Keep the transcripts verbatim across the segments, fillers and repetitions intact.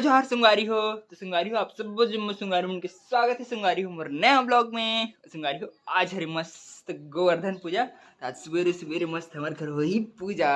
जोहार संगवारी हो। तो संगवारी हो, आप सब जम्मो संगवारी मन के स्वागत है संगवारी हो मोर नया ब्लॉग में। संगवारी हो, आज हरे मस्त गोवर्धन पूजा। तो आज सुबेरे सुबेरे मस्त हमर घर होही पूजा।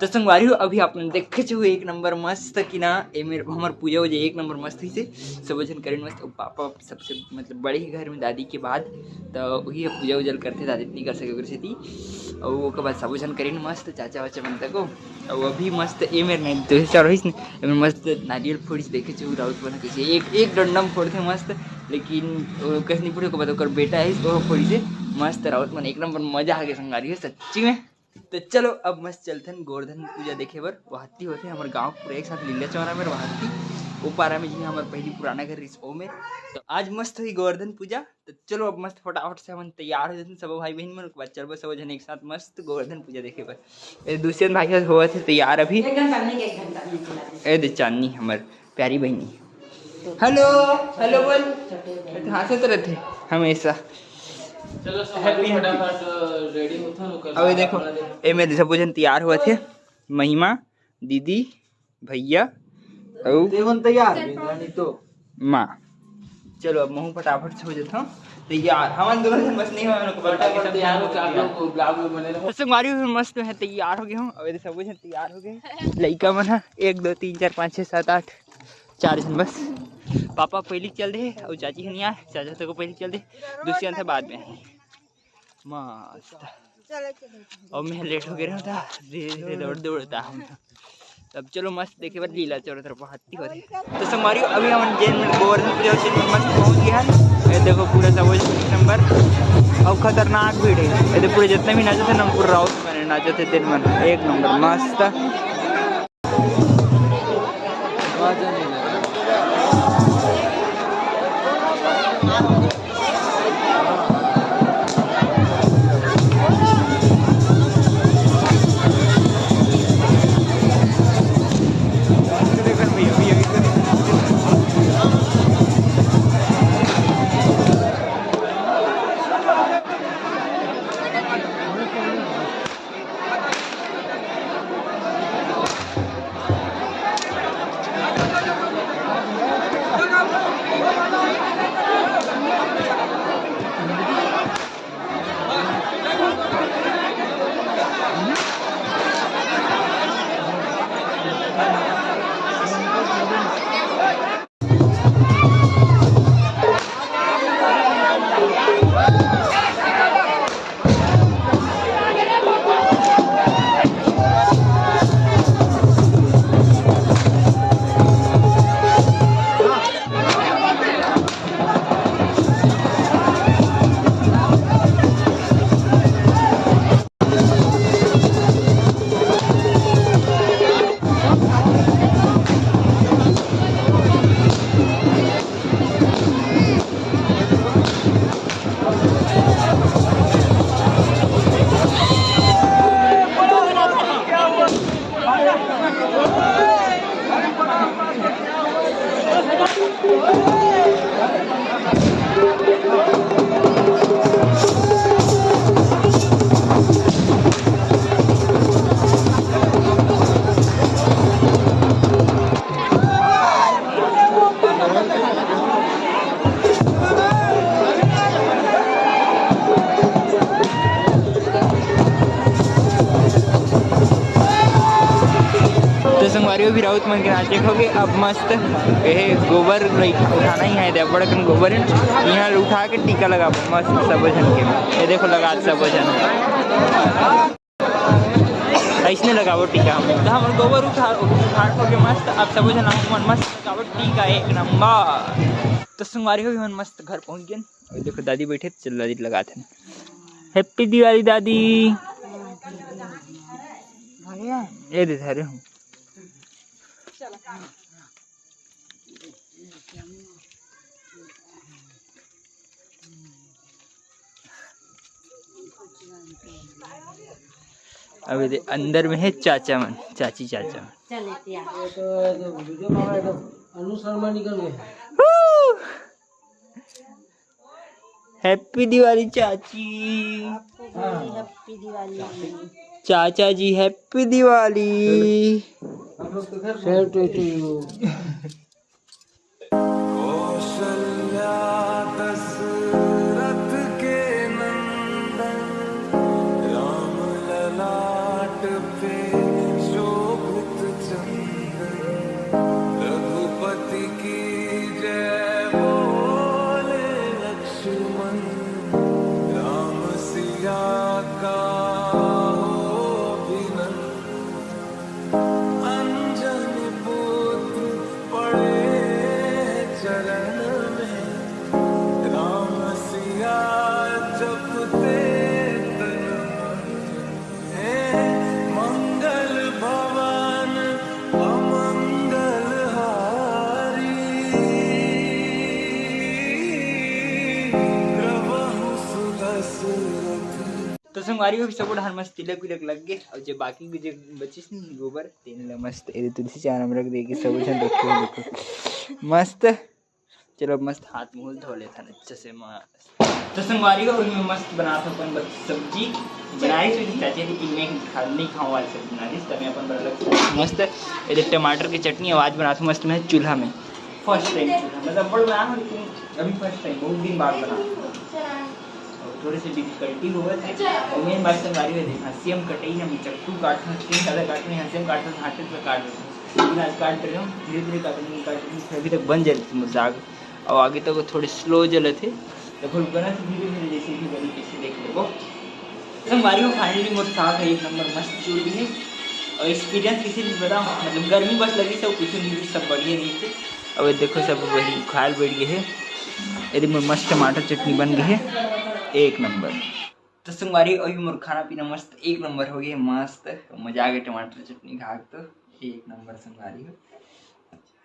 तो संगवारी हो, अभी आप मन देखे छो एक नंबर मस्त कि ना, ए मेर हमर पूजा वूजा एक नंबर मस्त ही से, सबो झन करेन मस्त। अउ पापा सबसे मतलब बड़े ही घर में दादी के बाद, तो वही अब पूजा वूजा करथे, दादी नहीं कर सके ओकर सेती। अउ ओकर बाद सबो झन करेन मस्त, चाचा वाचा मन तको। अउ अभी मस्त ए मेर नहीं, दो चार होइस नहीं, ए मेर मस्त नारियल फोड़िस, देखे छो राउत मन कइसे एक एक डंडम फोड़थे मस्त। लेकिन ओ कइसे नहीं फोड़े, ओकर बाद ओकर बेटा है, तो फोड़िस हे मस्त। राउत मन एक नंबर मजा आ गया संगवारी हो सच्ची में। तो चलो अब मस्त चलथन गोवर्धन पूजा देखे बर। वहाती होथे हमर गांव पूरा एक साथ लीला चौरा में वहाती, ओ पारा में जी हमर पहली पुराना घर रिस ओ में। तो आज मस्त हुई गोवर्धन पूजा। तो चलो अब मस्त फटाफट से हमन तैयार हो जाथन सब भाई बहन मन, ओकर बाद चलबो सब झन एक साथ मस्त गोवर्धन पूजा देखे बर। ए दुष्यंत भाई ह होवत हे तैयार अभी। एक घंटा नहीं, एक घंटा नहीं चला। ए दे चांदनी हमर प्यारी बहनी। हेलो, हेलो बोल। हाँसत रहथे हमेशा। चलो सब फटाफट रेडी होथन। अबे देखो, ए मेर सबो झन तैयार होवत हे। महिमा, दीदी, भैया, अउ तेमन तैयार नहीं तो माँ। चलो अब महू फटाफट से हो जाता हूँ तैयार। हमन दोनों जन बस नहीं हो, फटाफट तैयार हो के आप लोग ब्लॉग में बने रहो। तो संगवारी हो मस्त है तैयार हो गए हूँ। अब ये सब झन तैयार हो गए। लइका मन ह एक, दो, तीन, चार, पाँच, छः, सात, आठ, चार झन बस। पापा पहली चल दे अउ चाची हनिया, चाचा तको पहली चल दे, दुष्यंत ह बाद में। मस्त। चलो, चलो, चलो। अब मैं लेट हो गया था, धीरे धीरे दौड़ दौड़ता हूँ। तब चलो मस्त देखे बर लीला चौरा तरफ हाथी हो रही। तो संगवारी हो, अभी हमन जेन में गोवर्धन पूजा चेन में मस्त पहुँच गए हैं। ये देखो पूरा सब एक नंबर। अब खतरनाक भीड़ है। ये देखो पूरे जितने भी नाचत है ना, पूरा राउत मैंने नाचत है दिन मन एक नंबर मस्त। तो संगवारी हो, भी राउत मन के नाच देखोगे। अब मस्त ये गोबर लइ-, उठाना ही है, दे बड़ कन गोबर है, यहाँ उठा के टीका लगाबो मस्त सबो झन के। ये देखो, लगा सबो झन। अइसने लगाबो टीका हम। तो हमर गोबर उठा, उठा हो गए मस्त। अब सबो झन हमन मस्त लगाबो टीका, एक नंबर। तो संगवारी हो, हमन मस्त घर पहुंच गेन। अउ देखो, दादी बैठे, चल दादी लगात हन। Happy Diwali दादी। ये दे धरे हूँ। अब ये दे, अंदर में है चाचा मन, चाची चाचा मन। चल, ये तो, ये तो वीडियो में एकदम अनु शर्मा निकल गए। Happy Diwali चाची। आपको भी Happy Diwali। चाचा जी, Happy Diwali। Same to you। Kaushalya Dashrath के नंदन, राम ललाट पे शोभित चंदन। रघुपति की जय बोले लक्ष्मण, राम सिया का हो अभिनंदन। अंजनी पुत्र पड़े चरण में, राम सिया जपते तन मन। हे मंगल भवन अमंगल हारी, द्रवहु सुदशरथ। तो संगवारी हो, सब डहर मस्त तिलक विलक लग गे, अउ जे बाकी के जे बचिस नहीं गोबर, तेन ला मस्त एदे तुलसी चारा में रख दे के सब झन रखे हो, देखो मस्त। चलो, मस्त हाथ मुंह धो लेथन अच्छा से मस्त। तो संगवारी हो, मैं मस्त बनात हूँ अपन बर सब्जी। बनाई तो चाची थी कि मैं खा, नहीं खाऊं वाली सब्जी बना दी, तब मैं अपन बर अलग से मस्त एदे टमाटर की चटनी। आज बनात हूँ मस्त मैं चूल्हा में, first time चूल्हा, मतलब बड़ बना हूँ, लेकिन अभी first time, बहुत दिन बाद बना। और थोड़ी सी difficulty होवत हे। और main बात संगवारी हो, देखा, हंसिया में कटई ना, मैं चक्कू काटना, स्क्रीन ज्यादा काटना, हंसिया में काटना, हाथे से काट देता हूँ। लेकिन आज काट रहे हो, धीरे धीरे काट रहे हो, काट रहे हो, अभी तक बन जाए तुम साग। और आगे तक थोड़े slow जलत हे, तो फिर गलत धीरे धीरे जैसे भी बनी, कैसे देख लेबो। संगवारी हो, finally मोर साग है एक नंबर मस्त चूल गे हे। और experience किसी भी बताओ, मतलब गर्मी बस लगी सब, कुछ नहीं, सब बढ़िया नहीं थे। अब ये देखो, सब वही खाल बैठ गए हे। यदि मोर मस्त टमाटर चटनी बन गई है, एक नंबर। तो संगवारी, अभी मोर खाना पीना मस्त एक नंबर हो गया, मस्त मजा आ गया टमाटर चटनी खा के, तो एक नंबर संगवारी हो।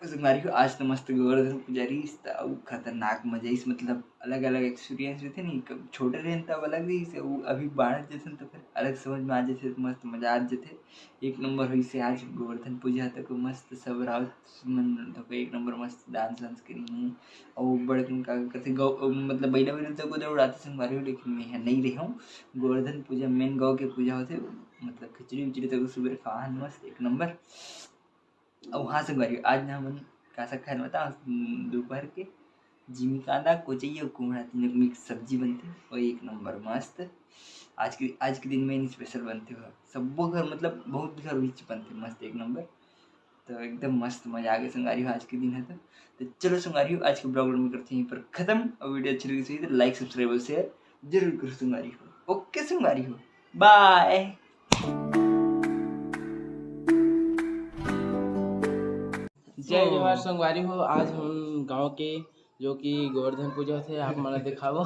संगवारी हो, आज तो मस्त गोवर्धन पूजा रहीस, त अउ खतरनाक मजा आइस, मतलब अलग अलग experience रहिथे नहीं, कब छोटे रहेन तब अलग रहीस, अउ अभी बाढ़त जथन तो फिर अलग समझ में आ जथे, मस्त मजा आ जथे। एक नंबर होइस हे आज गोवर्धन पूजा, तको मस्त सब राउत मन तको एक नंबर मस्त dance वांस करिन हे। अउ बड़कन का करथे गौ, मतलब बइला बइला तको दौड़ाथे संगवारी हो, लेकिन मैं यहाँ नहीं रहे हूँ। गोवर्धन पूजा main गौ के पूजा होथे, मतलब खिचड़ी उचड़ी तको सुबह खाहन मस्त एक नंबर। अउ हाँ संगवारी, आज ना हमन का साग खाए बता, दोपहर के जिमी कांदा, कोचई अउ कुमड़ा तीनों के mix सब्जी बनथे, अउ एक नंबर मस्त। आज के, आज के दिन में special बनथे हो। सब्बो घर, मतलब बहुत घर उहीच बनथे, मस्त एक नंबर। तो एकदम मस्त मजा आ गया संगवारी हो आज के दिन है तो। तो चलो संगवारी हो, आज के vlog में करते हैं पर खत्म। और video अच्छी लगी तो like, subscribe और share जरूर करो संगवारी हो। OK संगवारी हो, bye। जय जोहार संगवारी हो, आज हम गांव के जो कि गोवर्धन पूजा होथे, आप मन ला दिखाबो।